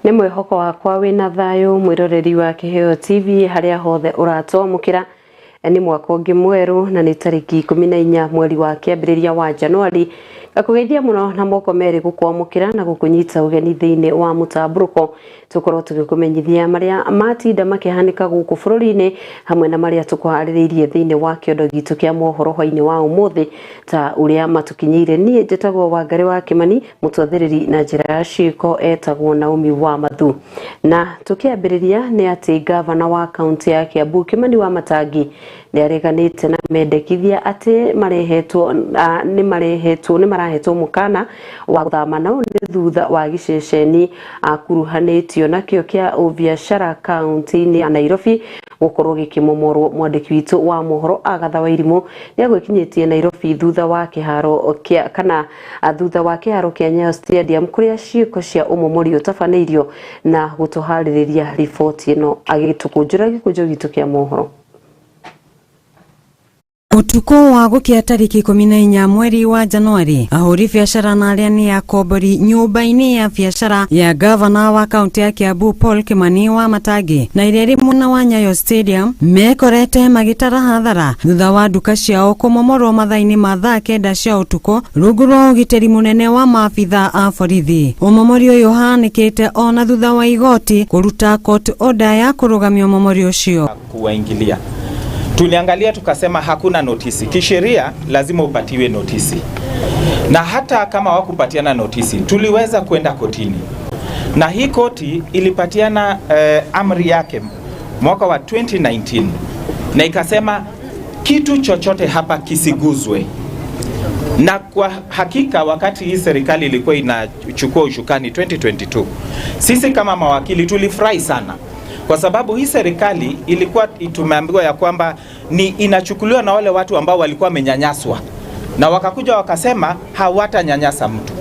Nĩ mwĩhoko wakwa wĩna thayũ mwĩroreri wa Kĩheo TV harĩa hothe ũratwamũkĩra. Nĩ mwaka ũngĩ mwerũ na nĩ tarĩki 14 mweri wa kĩambĩrĩria wa Januari. Ngakũgeithia mũno na moko merĩ gũkwamũkĩra na gũkũnyita ũgeni thĩinĩ wa mũtambũrũko. Tũkorwo tũgĩkũmenyithia marĩa matinda makĩhanĩka gũkũ bũrũri-inĩ hamwe na marĩa tũkũharĩrĩirie thĩinĩ wa kĩondo gitũ kĩa mohoro hwainĩ wa ũmũthĩ ta ũrĩa matũkinyĩire. Niĩ njĩtagwo Wangarĩ wa Kĩmani. Mũtwathĩrĩri na njĩra ya ciĩko etagwo Naomi Wamathu. Na tũkĩambĩrĩria nĩ atĩ ngavana wa kaunti ya Kiambu Kimani Wamatangi nĩ areganĩte na mendekithia atĩ marehetwo nĩ marehetwo nĩ marahetwo mũkana wa gũthama na ũũ nĩ thutha wa gĩceceni akuruhanĩtio nakĩo kĩa ũbiacara kaunti-inĩ ya Nairobi gũkorwo gĩkĩmomorwo. Mwandĩki witũ wa mohoro Agatha Wairimũ nĩ agwĩkinyĩtie Nairobi thutha wa kĩharo kĩa kana thutha wa kĩharo kĩa Nyayo Stadium kũrĩa ciĩko cia ũmomori ũtabanĩirio na gũtũharĩrĩria riboti ĩno agĩtũkũnjũra gĩkũnjo gitũ kĩa mohoro. Ũtukũ wa gũkĩa tarĩki 14 mweri wa Januari, ahũri biacara na arĩa nĩ akombori nyũmba-inĩ ya biacara ya gavana wa kaunti ya Kiambu Paul Kimani wa Matangi na ĩrĩa ĩrĩ mwena wa Nyayo Stadium mekorete magĩtara hathara thutha wa nduka ciao kũmomorwo mathaa-inĩ ma thaa 9 cia ũtukũ rungu rwa ũgitĩri mũnene wa maabitha a borithi. Ũmomori ũyũ ũhanĩkĩte ona thutha wa igoti kũruta court order ya kũrũgamia ũmomori ũcio. Kuwaingilia. Tuliangalia tukasema hakuna notisi. Kisheria lazima upatiwe notisi, na hata kama wakupatiana notisi, tuliweza kwenda kotini, na hii koti ilipatiana amri yake mwaka wa 2019 na ikasema kitu chochote hapa kisiguzwe. Na kwa hakika wakati hii serikali ilikuwa inachukua ushukani 2022, sisi kama mawakili tulifurahi sana kwa sababu hii serikali ilikuwa tumeambiwa ya kwamba ni inachukuliwa na wale watu ambao walikuwa wamenyanyaswa, na wakakuja wakasema hawatanyanyasa mtu.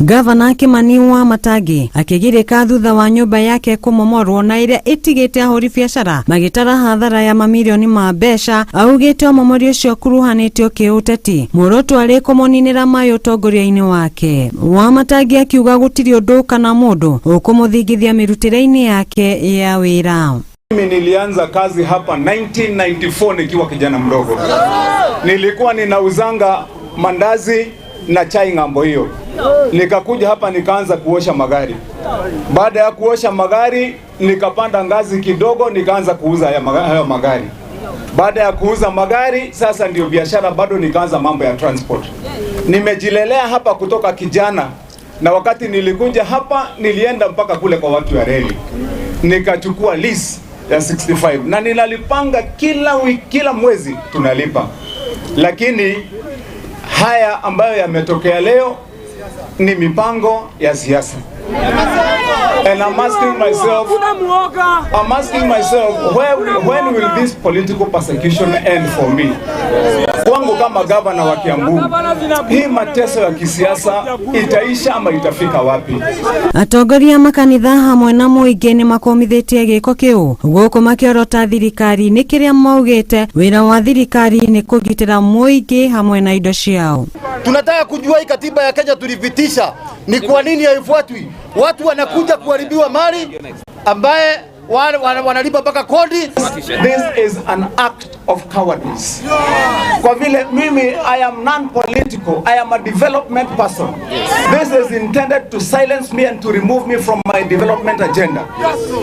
Gavana Kimani Wamatangi akĩgirĩka thutha wa nyũmba yake kũmomorwo na ĩrĩa ĩtigĩte ahũri biacara magĩtara hathara ya mamirioni ma mbeca. Augĩte ũmomori ũcio ũkuruhanĩtio kĩũteti, muoroto arĩ kũmũninĩra maĩ ũtongoria-inĩ wake. Wamatangi akiuga gũtirĩ ũndũ kana mũndũ ũkũmũthingithia mĩrutĩre-inĩ yake ya wĩra. Mimi nilianza kazi hapa 1994 nikiwa kijana mdogo. Nilikuwa ninauzanga mandazi na chai ng'ambo hiyo. Nikakuja hapa nikaanza kuosha magari. Baada ya kuosha magari nikapanda ngazi kidogo nikaanza kuuza hayo magari. Baada ya kuuza magari sasa ndio biashara bado nikaanza mambo ya transport. Nimejilelea hapa kutoka kijana, na wakati nilikuja hapa nilienda mpaka kule kwa watu ya reli. Nikachukua lease ya 65 na ninalipanga kila wiki, kila mwezi tunalipa. Lakini haya ambayo yametokea leo ni mipango ya siasa. And I'm asking myself, when will this political persecution end for me? Kwangu kama gavana wa Kiambu, hii mateso ya kisiasa itaisha ama itafika wapi? Atongoria makanitha hamwe na mũingĩ nĩ makomithĩtie gĩko kĩu gũkũ makĩorota thirikari nĩ kĩrĩa maugĩte wĩra wa thirikari nĩ kũgitĩra mũingĩ hamwe na indo ciao. Tunataka kujua hii katiba ya Kenya tulipitisha, ni kwa nini haifuatwi? Watu wanakuja kuharibiwa mali ambaye wanalipa mpaka kodi. This is an act of cowardice. Kwa vile mimi I am non-political, I am a development person. This is intended to silence me and to remove me from my development agenda,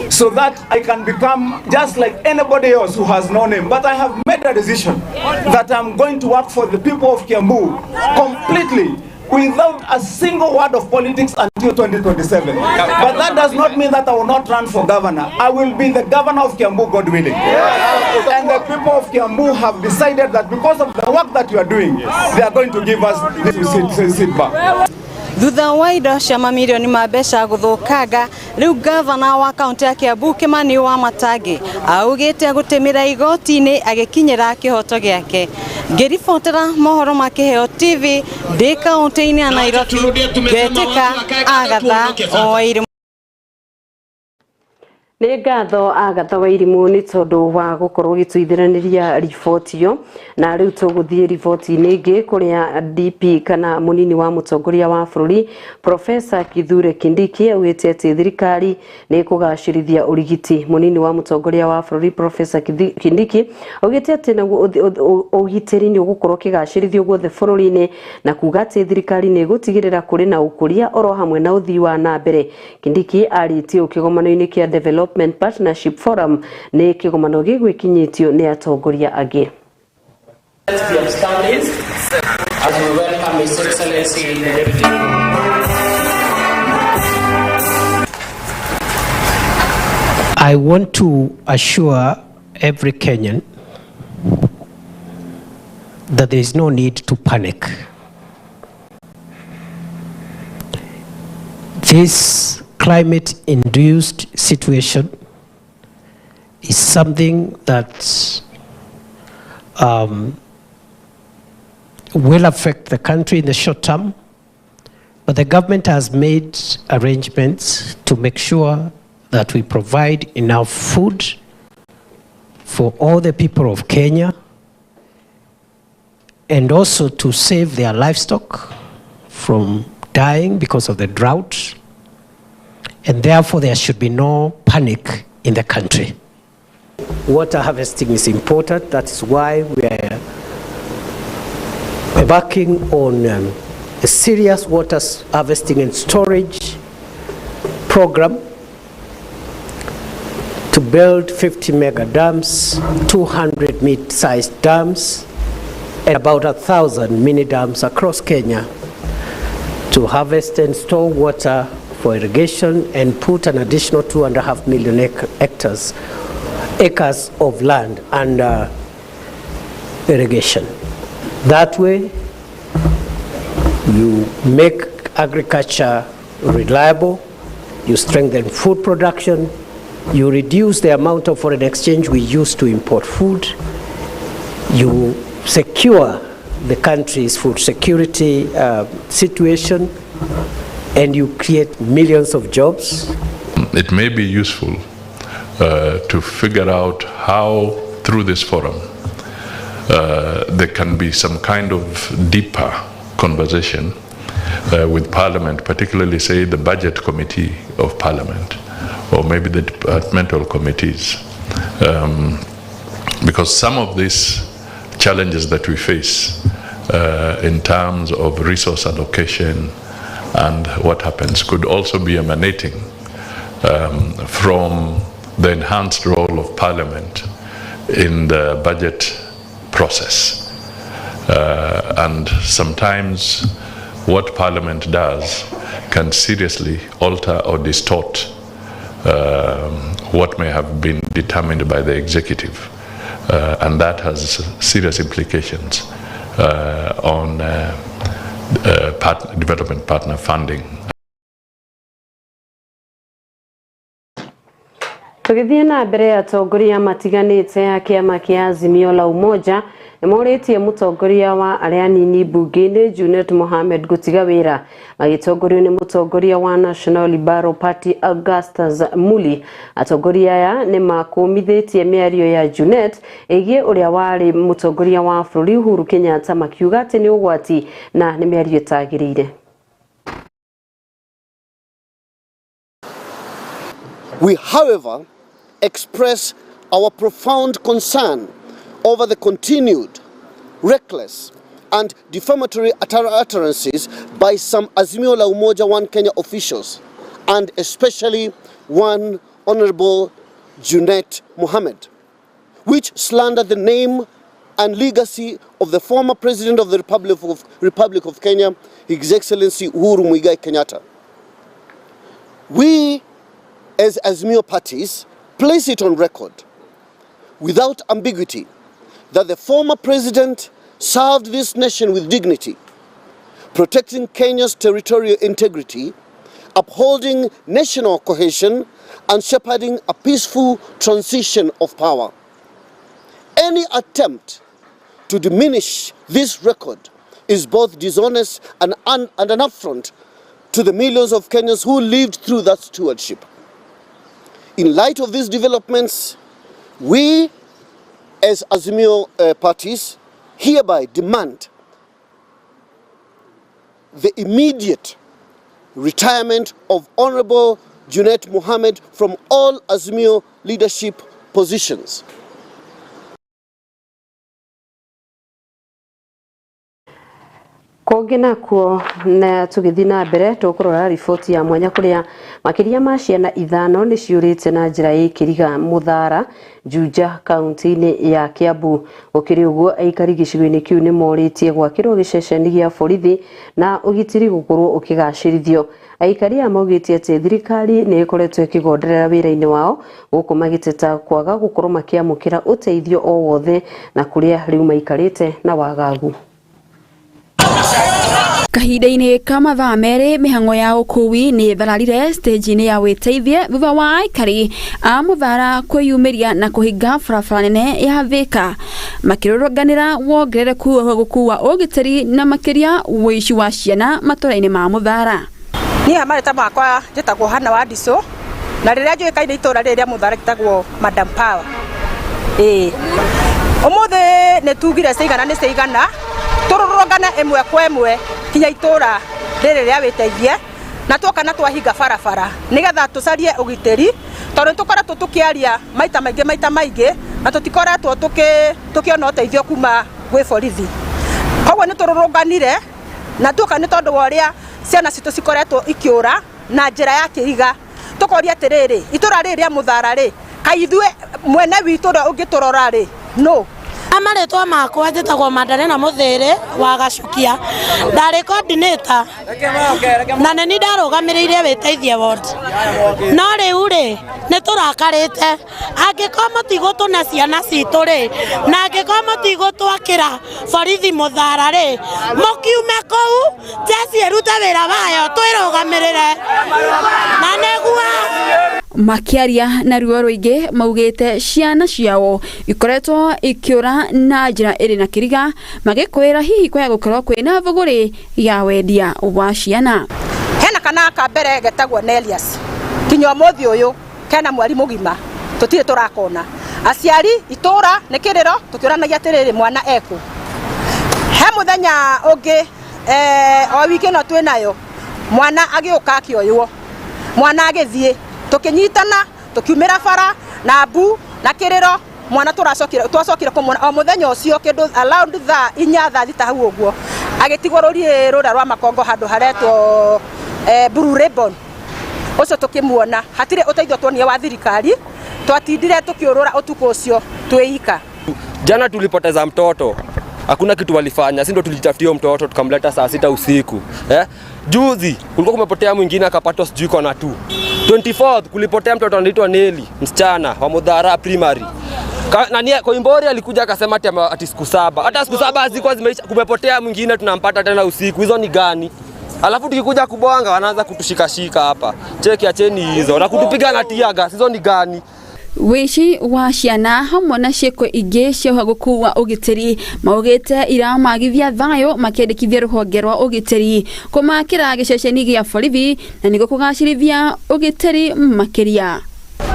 so that I can become just like anybody else who has no name. But I have made a decision that I'm going to work for the people of Kiambu completely without a single word of politics until 2027. But that does not mean that I will not run for governor. I will be the governor of Kiambu, God willing. And the people of Kiambu have decided that because of the work that you are doing, they are going to give us this seat back. Thutha wa indo cia mamirioni ma mbeca gũthũkanga, rĩu gavana wa kaunti ya Kiambu Kimani Wamatangi augĩte gũtĩmĩra igoti-inĩ agĩkinyĩra kĩhoto gĩake. Ngĩribotera mohoro ma Kĩheo TV ndĩ kaunti-inĩ ya Nairobi, ngetĩka Agatha Oirimũ. Nĩ ngatho Agatha Wairimu nĩ tondũ wa gũkorwo ũgĩtũithĩranĩria riboti ĩyo. Na rĩu tũgũthiĩ riboti-inĩ ĩngĩ kũrĩa DP kana mũnini wa mũtongoria wa bũrũri Professor Kithure Kindiki augĩte atĩ thirikari nĩ ĩkũgacĩrithia ũrigiti. Mũnini wa mũtongoria wa bũrũri Professor Kindiki augĩte atĩ naguo ũgitĩri nĩ ũgũkorwo ũkĩgacĩrithio guothe bũrũri-inĩ na kuga atĩ thirikari nĩ ĩgũtigĩrĩra kũrĩ na ũkũria oro hamwe na ũthii wa na mbere. Kindiki arĩtie ũũ kĩgomano-inĩ kĩa Development Partnership Forum nĩ kĩgomano gĩgwĩkinyĩtio nĩ atongoria angĩ. Let's be upstanding as we welcome His Excellency the Deputy. I want to assure every Kenyan that there is no need to panic. This climate-induced situation is something that will affect the country in the short term, but the government has made arrangements to make sure that we provide enough food for all the people of Kenya and also to save their livestock from dying because of the drought. And therefore, there should be no panic in the country. Water harvesting is important. That is why we are embarking on a serious water harvesting and storage program to build 50 mega dams, 200 mid-sized dams, and about 1,000 mini dams across Kenya to harvest and store water for irrigation and put an additional 2.5 million acres of land under irrigation. That way, you make agriculture reliable, you strengthen food production, you reduce the amount of foreign exchange we use to import food, you secure the country's food security situation, and you create millions of jobs. It may be useful to figure out how, through this forum, there can be some kind of deeper conversation with Parliament, particularly, say, the Budget Committee of Parliament, or maybe the departmental committees, because some of these challenges that we face in terms of resource allocation and what happens could also be emanating from the enhanced role of Parliament in the budget process. And sometimes what Parliament does can seriously alter or distort what may have been determined by the executive. And that has serious implications on development partner funding. Tũgĩthiĩ na mbere, atongoria matiganĩte a kĩama kĩa Azimio la Umoja nĩmorĩtie mũtongoria wa arĩa anini mbunge-inĩ Junet Mohamed gũtiga wĩra, magĩtongorio nĩ mũtongoria wa National Liberal Party Augustus Muli. Atongoria aya nĩ makũmithĩtie mĩario ya Junet ĩgiĩ ũrĩa warĩ mũtongoria wa bũrũri Uhuru Kenyatta, makiuga atĩ nĩ ũgwati na nĩ mĩario ĩtagĩrĩire. We, however, express our profound concern over the continued reckless and defamatory utterances by some Azimio la Umoja One Kenya officials, and especially one Honorable Junet Mohammed, which slander the name and legacy of the former President of the Republic of Kenya, His Excellency Uhuru Muigai Kenyatta. We, as Azimio parties, place it on record without ambiguity that the former president served this nation with dignity, protecting Kenya's territorial integrity, upholding national cohesion, and shepherding a peaceful transition of power. Any attempt to diminish this record is both dishonest and an affront to the millions of Kenyans who lived through that stewardship. In light of these developments, we as Azimio parties hereby demand the immediate retirement of Honorable Junet Mohammed from all Azimio leadership positions. Kũngĩ nakuo na tũgĩthiĩ na mbere tũkũrora riboti ya mwanya kũrĩa makĩria ma ciana 5 nĩ ciũrĩte na njĩra ĩkĩriga Mũthara Juja kaunti-inĩ ya Kiambu. Gũkĩrĩ ũguo aikari gĩcigo-inĩ kĩu nĩ morĩtie gwakĩrwo gĩceceni gĩa borithi na ũgitĩri gũkorwo ũkĩgacĩrithio. Aikari aya maugĩte atĩ thirikari nĩ ĩkoretwo ĩkĩgonderera wĩra-inĩ wao gũkũ magĩteta kwaga gũkorwo makĩamũkĩra ũteithio o wothe na kũrĩa rĩu maikarĩte na wagagu. Kahinda-inĩ ka mathaa 2 mĩhang'o ya ũkuui nĩ ĩthararire stage-inĩ ya wĩteithie thutha wa aikari a Mũthara kwĩyumĩria na kũhinga barabara nene ya Thika makĩrũrũnganĩra wongerereku wa gũkua ũgitĩri na makĩria ũici wa ciana matũra-inĩ ma Mũthara. Niĩ marĩtwa makwa njĩtagwo Hannah Wandico na rĩrĩa njũĩkaine itũra rĩrĩ rĩa Mũthara njĩtagwo Madam Power. Ĩĩ ũmũthĩ nĩ tugire cigana nĩ cigana tũrũrũngane ĩmwe kwa ĩmwe kinya itũra rĩrĩ rĩa wĩteithie na tuoka na twahinga barabara nĩgetha tũcarie ũgitĩri tondũ nĩ tũkoretwo tũkĩaria maita maingĩ na tũtikoretwo tũkĩona ũteithio kuma gwĩ borithi. Koguo nĩ tũrũrũnganire na tuoka nĩ tondũ wa ũrĩa ciana citũ cikoretwo ikĩũra na njĩra ya kĩriga. Tũkoria atĩrĩrĩ, itũra rĩrĩ rĩa Mũthara rĩ, kaĩ ithuĩ mwene witũ ũrĩa ũngĩtũrora rĩ no Marĩtwa makwa njĩtagwo Magdalena Mũthĩrĩ wa Gacukia, ndarĩ coordinator na nĩ niĩ ndarũgamĩrĩire wĩteithie ward. No rĩu rĩ nĩ tũrakarĩte angĩkorwo mũtigũtũne ciana citũ rĩ na angĩkorwo mũtigũtwakĩra borithi Mũthara rĩ mũkiume kũu jeshi ĩrute wĩra wayo twĩrũgamĩrĩre na nĩguo. Makiaria na ruo rũingĩ maugĩte ciana ciao ikoretwo ikĩũra na njĩra ĩrĩ na kĩriga magĩkwĩra hihi kwaya gũkorwo kwĩna thũgũrĩ ya wendia wa ciana. Hena kana ka mbere getagwo Nelias kinya ũmũthĩ ũyũ kena mweri mũgima tũtirĩ tũrakona. Aciari itũra nĩ kĩrĩro tũkĩũranagia atĩrĩrĩ mwana ekũ. He mũthenya ũngĩ o wiki ĩno twĩnayo mwana agĩũka akĩoywo, mwana agĩthiĩ tukinyitana tukiumira bara na mbu na kiriro mwana twacokire kumuona o muthenya ucio kindu around thaa 4 thaa 6 hau uguo agitigwo rũriĩ rũrĩa rwa Makongo handũ haretwo Blue Ribbon. Ucio tukimuona hatire uteithio tuonire wa thirikari, twatindire tukiurura utuku ucio twĩika. Jana tulipoteza mtoto, hakuna kitu walifanya, si ndio tulijitafutia mtoto tukamleta saa 6 usiku. Juzi kulikuwa kumepotea mwingine akapatwa sijui kona tu. 24th kulipotea mtoto anaitwa Nelly, msichana wa Muthara Primary. Nani Koimbori alikuja akasema ati siku 7. Hata siku 7 hazikuwa zimeisha, kumepotea mwingine tunampata tena usiku. Hizo ni gani? Alafu tukikuja kubonga wanaanza kutushikashika hapa. Cheki acheni hizo na kutupiga na tear gas. Hizo ni gani? Wici wa ciana hamwe na ciĩko ingĩ cia ũhagũku wa ũgitĩri maugĩte iramagithia thayũ makĩandĩkithia rũhonge rwa ũgitĩri kũmakĩra gĩceceni gĩa borithi na nĩguo kũgacĩrithia ũgitĩri makĩria.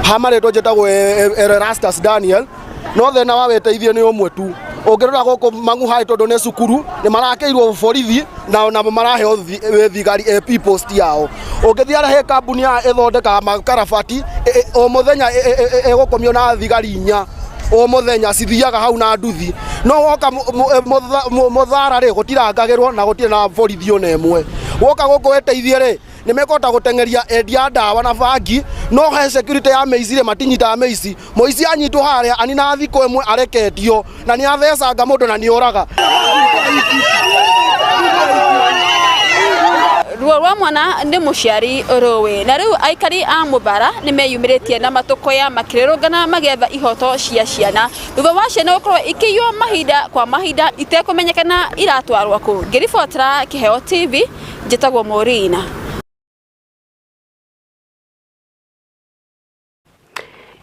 Ha marĩtwa njĩtagwo Erastus Daniel no thĩna wa wĩteithio nĩ ũmwe tu. Ũngĩrora gũkũ Mang'u High tondũ nĩ cukuru nĩ marakĩirwo borithi na namo maraheo thigari AP post yao. Ũngĩthiĩ harĩa he kambuni ya ĩthondekaga makarabati o mũthenya ĩgũkomio na thigari 4 o mũthenya cithiaga hau na nduthi. No woka Mũthara rĩ gũtirangagĩrwo na gũtirĩ na borithi ona ĩmwe. Woka gũkũ wĩteithie rĩ nĩ mekũhota gũteng'eria endia ndawa na bangi no he security ya mĩici rĩ matinyitaga mĩici. Mũici anyitwo harĩa anina thikũ ĩmwe areketio na nĩ athecanga mũndũ na nĩ oraga. Ruo rwa mwana nĩ mũciari rũĩ na rĩu aikari a Mũthara nĩ meyumĩrĩtie na matũkũya makĩrũrũngana magĩetha ihoto cia ciana thutha wa ciana gũkorwo ikĩiywo mahinda kwa mahinda itekũmenyekana iratwarwo kũ. Ngĩribotera Kĩheo TV njĩtagwo Maureen.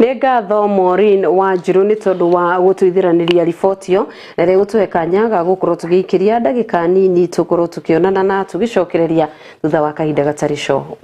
Nĩ ngatho Maureen Wanjiru nĩ tondũ wa gũtũithiranĩria riboti ĩyo na rĩu gũtũhe kanya ga gũkorwo tũgĩikĩria ndagĩka nini tũkorwo tũkĩonana na tũgĩcokereria thutha wa kahinda gatarĩ coho.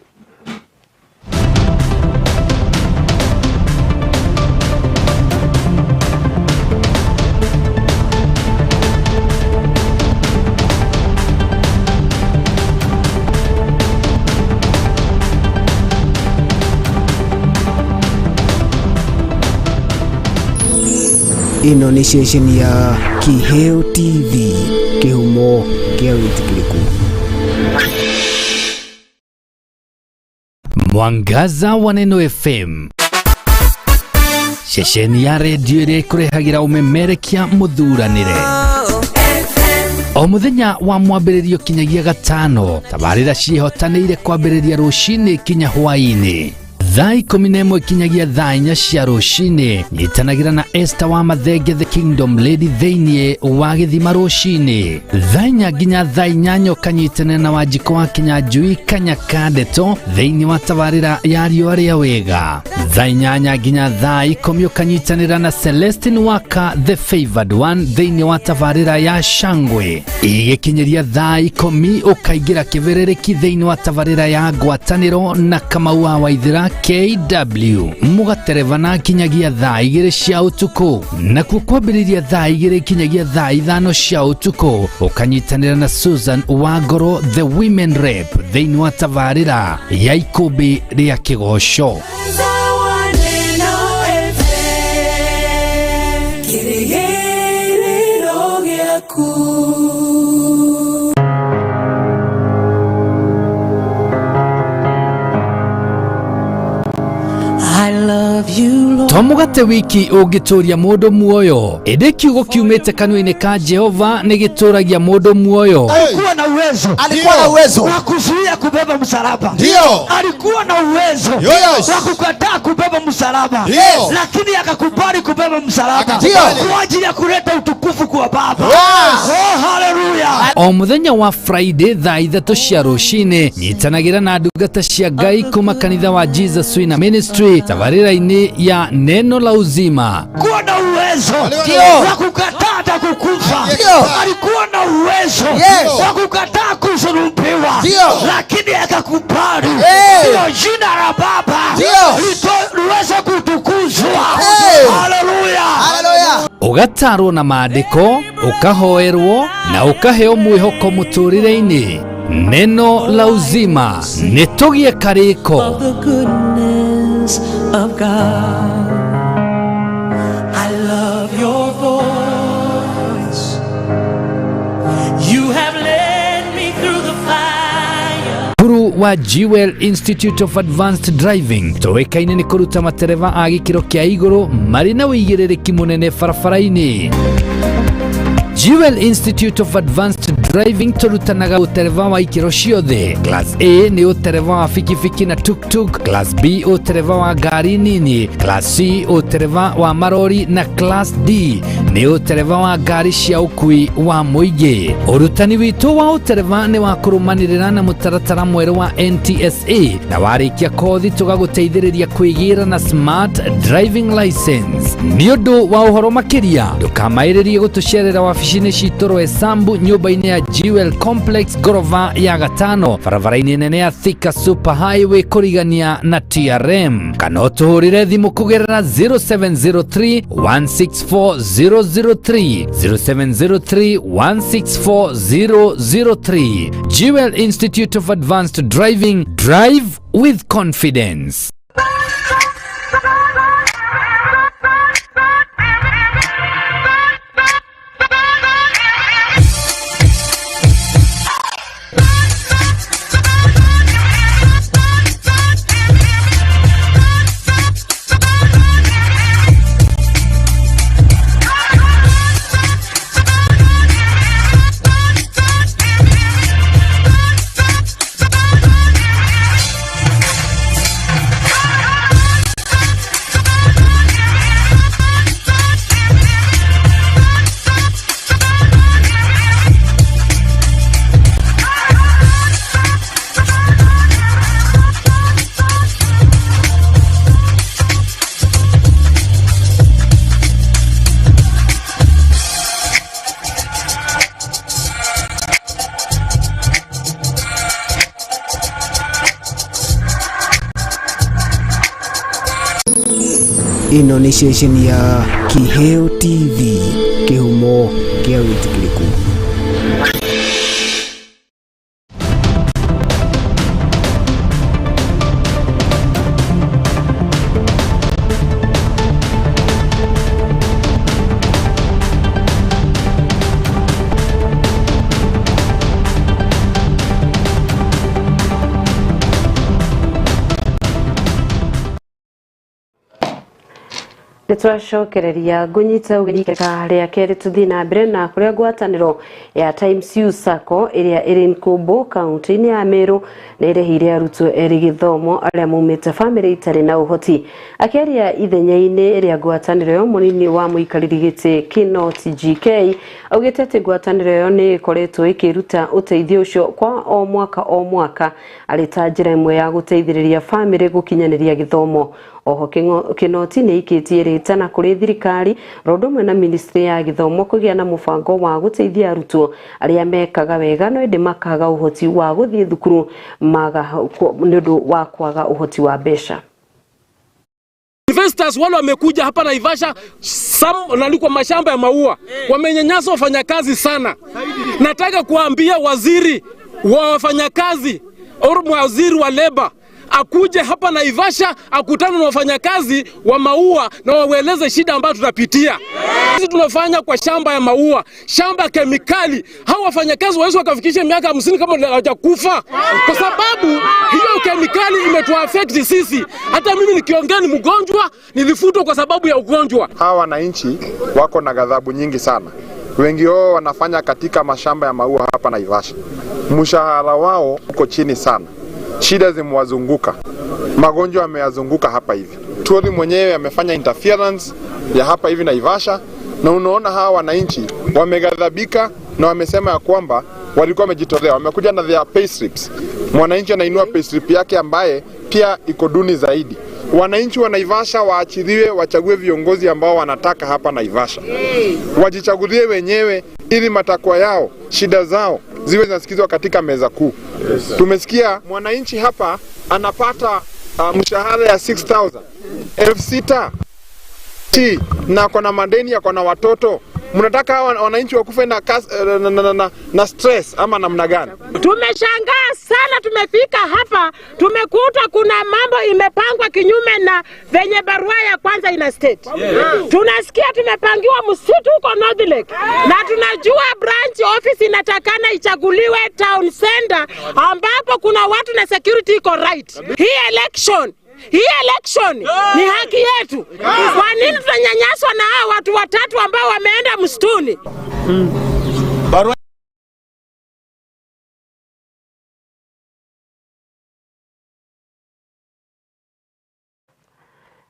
Ĩno nĩ ceceni ya Kĩheo TV, kĩhumo kĩa wĩtĩkĩrĩku. Mwangaza wa Neno FM, ceceni ya redio ĩrĩa ĩkũrehagĩra ũmemerekia mũthuranĩre o mũthenya wa mwambĩrĩrio kinyagia gatano. Tabarĩra ciĩhotanĩire kwambĩrĩria rũcinĩ kinya hwaĩ-inĩ thaa 11 kinyagia thaa 4 cia rũcinĩ. Nyitanagĩra na Esther wa Mathenge, the Kingdom Lady, thĩinĩ wa gĩthima rũcinĩ thaa 4 nginya thaa 8, ũkanyitanĩra na Wanjikũ wa Kinyanjui Kanyaka Ndeto thĩinĩ wa tabarĩra ya riũa rĩa wega. Thaa 8 nginya thaa 10 ũkanyitanĩra na Celestine Waka, the favored one, thĩinĩ wa tabarĩra ya Shangwe. Igĩkinyĩria thaa 10 ũkaingĩra kĩbĩrĩrĩki thĩinĩ wa tabarĩra ya ngwatanĩro na Kamau wa Waithĩra KW, mũgaterevana kinyagia thaa 2 cia ũtukũ. Nakuo kwambĩrĩria thaa 2 kinyagia thaa 5 cia ũtukũ ũkanyitanĩra na Susan Wangoro, the women rep, thĩinĩ wa tabarĩra ya ikũmbĩ rĩa kĩgoco. To mũgate wiki ũngĩtũria mũndũ muoyo, ĩndĩ kiugo kiumĩte kanua-inĩ ka Jehova nĩ gĩtũragia mũndũ muoyo. Alikuwa na uwezo, alikuwa na uwezo wa kuzuia kubeba msalaba. Ndio. Alikuwa na uwezo Yes. wa kukataa kubeba msalaba. Ndio. Lakini akakubali kubeba msalaba Ndio. kwa ajili ya kuleta utukufu kwa Baba. Yes. Oh, haleluya. O mũthenya wa Friday thaa 3 cia rũcinĩ nyitanagĩra na ndungata cia Ngai kuma kanitha wa Jesus Winner Ministry tabarĩra-inĩ ya Neno la Uzima. Alikuwa na uwezo Ndio. wa kukataa hata kukufa. Ndio. Alikuwa na uwezo Yes. wa kukataa kusulubiwa. Ndio. Lakini akakubali Hey. ndio jina la Baba Ndio. liweze kutukuzwa. Hey. Haleluya. Haleluya. Ũgatarwo na maandĩko, ũkahoerwo na ũkaheo mwĩhoko mũtũrĩre-inĩ. Neno la Uzima, nĩ tũgĩe karĩko. The goodness of God. I love your voice. You have led me through the fire. Cukuru wa Jewel Institute of Advanced Driving tũĩkaine nĩ kũruta matereba a gĩkĩro kĩa igũrũ marĩ na ũigĩrĩrĩki mũnene barabara-inĩ. Jewel Institute of Advanced Driving tũrutanaga ũtereba wa ikĩro ciothe. Class A nĩ ũtereba wa bikibiki na tuktuk, Class B ũtereba wa ngari nini, Class C ũtereba wa marori na Class D nĩ ũtereba wa ngari cia ũkui wa mũingĩ. Ũrutani witũ wa ũtereba nĩ wa kũrũmanĩrĩra na mũtaratara mwerũ wa NTSA, na warĩkia kothi tũgagũteithĩrĩria kwĩgĩra na smart driving license. Nĩ ũndũ wa ũhoro makĩria ndũkamaĩrĩrie gũtũcerera wabici-inĩ citũ Roysambu, nyũmba-inĩ ya Jewel Complex, ngorova ya gatano, barabara-inĩ nene ya Thika Super Highway kũrigania na TRM, kana ũtũhũrĩre thimũ kũgerera 0703 164 003, 0703 164 003. Jewel Institute of Advanced Driving, drive with confidence. Ĩno nĩ ceceni ya Kĩheo TV, kĩhumo kĩa wĩtĩkĩrĩku. Nĩtwacokereria ngũnyita ũgeni rĩa kerĩ tũthiĩ na mbere na kũrĩa ngwatanĩro ya Times U Sacco ĩrĩa ĩrĩ Nkumbu kaunti-inĩ ya Meru nĩ ĩrĩhĩire arutwo erĩ gĩthomo arĩa maumĩte bamĩrĩ itarĩ na ũhoti. Akĩaria ithenya-inĩ rĩa ngwatanĩro ĩyo, mũnini wa mũikarĩri gĩtĩ Kinoti GK augĩte atĩ ngwatanĩro ĩyo nĩ ĩkoretwo ĩkĩruta ũteithio ũcio kwa o mwaka o mwaka arĩ ta njĩra ĩmwe ya gũteithĩrĩria bamĩrĩ gũkinyanĩria gĩthomo. Oho Kinoti nĩ ikĩtie rĩtana kũrĩ thirikari ro ũndũ ũmwe na ministry ya gĩthomo kũgĩa na mũbango wa gũteithia arutwo arĩa mekaga wega no ĩndĩ makaga ũhoti wa gũthiĩ thukuru nĩ ũndũ wa kwaga ũhoti wa mbeca. Investors wale wamekuja hapa Naivasha nalikwa mashamba ya maua, wamenyanyasa wafanyakazi sana. Nataka kuambia waziri wa wafanyakazi au waziri wa leba akuje hapa Naivasha akutane na wafanyakazi wa maua na waweleze shida ambayo tunapitia. Sisi tunafanya kwa shamba ya maua, shamba kemikali. Hao wafanyakazi waweza wakafikisha miaka 50 kama hawajakufa, kwa sababu hiyo kemikali imetuaffect sisi. Hata mimi nikiongea ni mgonjwa, nilifutwa kwa sababu ya ugonjwa. Hawa wananchi wako na ghadhabu nyingi sana. Wengi wao wanafanya katika mashamba ya maua hapa Naivasha. Mshahara wao uko chini sana. Shida zimewazunguka, magonjwa yameyazunguka hapa hivi. Tuoli mwenyewe amefanya interference ya hapa hivi Naivasha, na unaona hawa wananchi wameghadhabika na wamesema ya kwamba walikuwa wamejitolea, wamekuja na their pay slips. Mwananchi anainua pay slip yake ambaye pia iko duni zaidi. Wananchi wa Naivasha waachiliwe, wachague viongozi ambao wanataka hapa Naivasha, wajichagulie wenyewe ili matakwa yao, shida zao ziwe zinasikizwa katika meza kuu. Yes. Tumesikia mwananchi hapa anapata mshahara ya 6,000, 6,000 na kona madeni, akona watoto. Mnataka wananchi wakufe na stress ama namna gani? Tumeshangaa sana, tumefika hapa tumekuta kuna mambo imepangwa kinyume na venye barua ya kwanza ina state. Yeah. Tunasikia tumepangiwa msitu huko North Lake, na tunajua branch office inatakana ichaguliwe town center ambapo kuna watu na security iko right. Hii election ni haki yetu. Kwa nini tunanyanyaswa na hawa watu watatu ambao wameenda msituni? Barua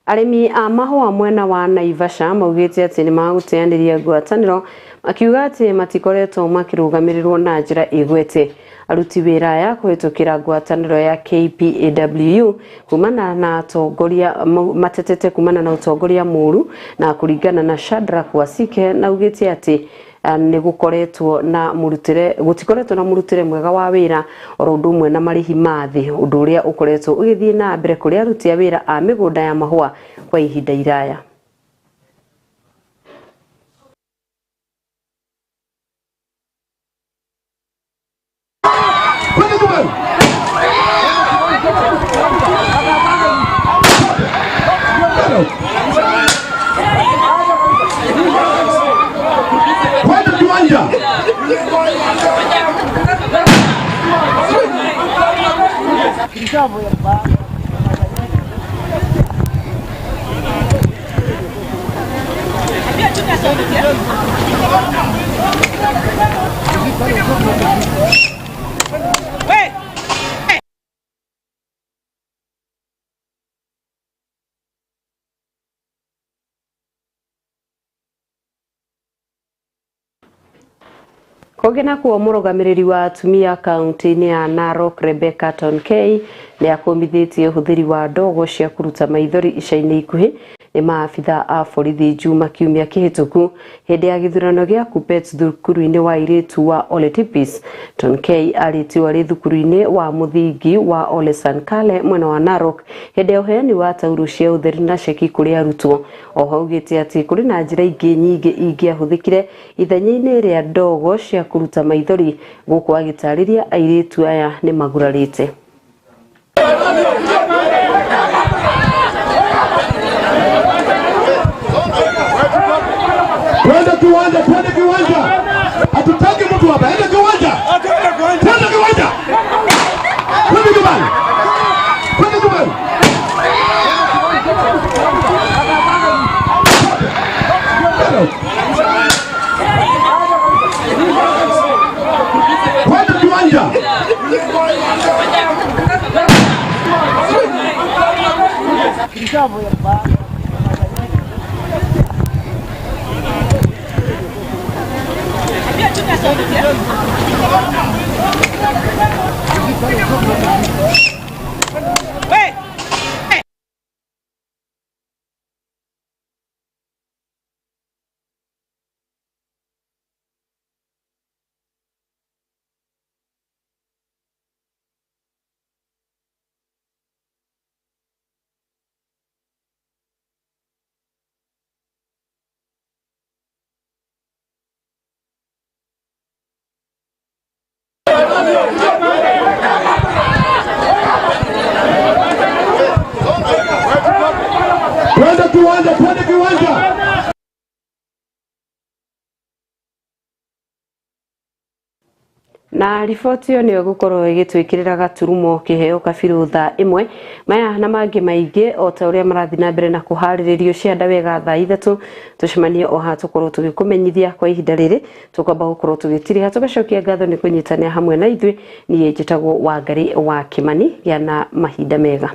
Arĩmi a mahũa mwena wa Naivasha maugĩte atĩ nĩmagũteanĩria ngwatanĩro makiuga atĩ matikoretwo makĩrũgamĩrĩrwo na njĩra ĩgwete. Aruti wĩra aya kũhĩtũkĩra ngwatanĩro ya KPAWU kumana na atongoria matetete kumana na ũtongoria mũru na kũringana na Shadrack Wasike na augĩte atĩ nĩgũkoretwo na mũrutĩre gũtikoretwo na mũrutĩre mwega wa wĩra oro ũndũ ũmwe na marĩhi ma thĩ, ũndũ ũrĩa ũkoretwo ũgĩthiĩ na mbere kũrĩ aruti a wĩra a mĩgũnda ya mahũa kwa ihinda iraya. Kũngĩ nakuo mũrũgamĩrĩri wa atumia kaunti-inĩ ya Narok Rebecca Tonkei nĩ akũmithĩtie ũhũthĩri wa ndogo cia kũruta maithori ica-inĩ ikuhĩ nĩ maabitha a borithi Juma kiumia kĩhĩtũku hĩndĩ ya gĩthurano gĩa Kuppet thukuru-inĩ wa airĩtu wa Ole Tipis. Tonkei arĩtio arĩ thukuru-inĩ wa mũthingi wa Ole Sankale mwena wa Narok hĩndĩ ya ũheani wa taurũ cia ũtheri na ceki kũrĩ arutwo. Oho augĩte atĩ kũrĩ na njĩra ingĩ nyingĩ ingĩahũthĩkire ithenya-inĩ rĩa ndogo cia kũruta maithori, gũkũ agĩtarĩria airĩtu aya nĩ magurarĩte. Twende kiwanja, twende kiwanja. Hatutaki mtu hapa. Ende kiwanja. Twende kiwanja. Twende nyumbani. Twende nyumbani. Twende kiwanja, twende kiwanja. Na riboti ĩyo nĩyo ĩgũkorwo ĩgĩtwĩkĩrĩra gaturumo kĩheo kabirũ thaa ĩmwe. Maya na mangĩ maingĩ o ta ũrĩa marathiĩ na mbere na kũharĩrĩrio cianda wega thaa 3 tũcemanie o haha tũkorwo tũgĩkũmenyithia kwa ihinda rĩrĩ tũkwamba gũkorwo tũgĩtiriha tũgacokia ngatho nĩ kũnyitanĩra hamwe na ithuĩ. Niĩ njĩtagwo Wangari wa Kĩmani, gĩa na mahinda mega.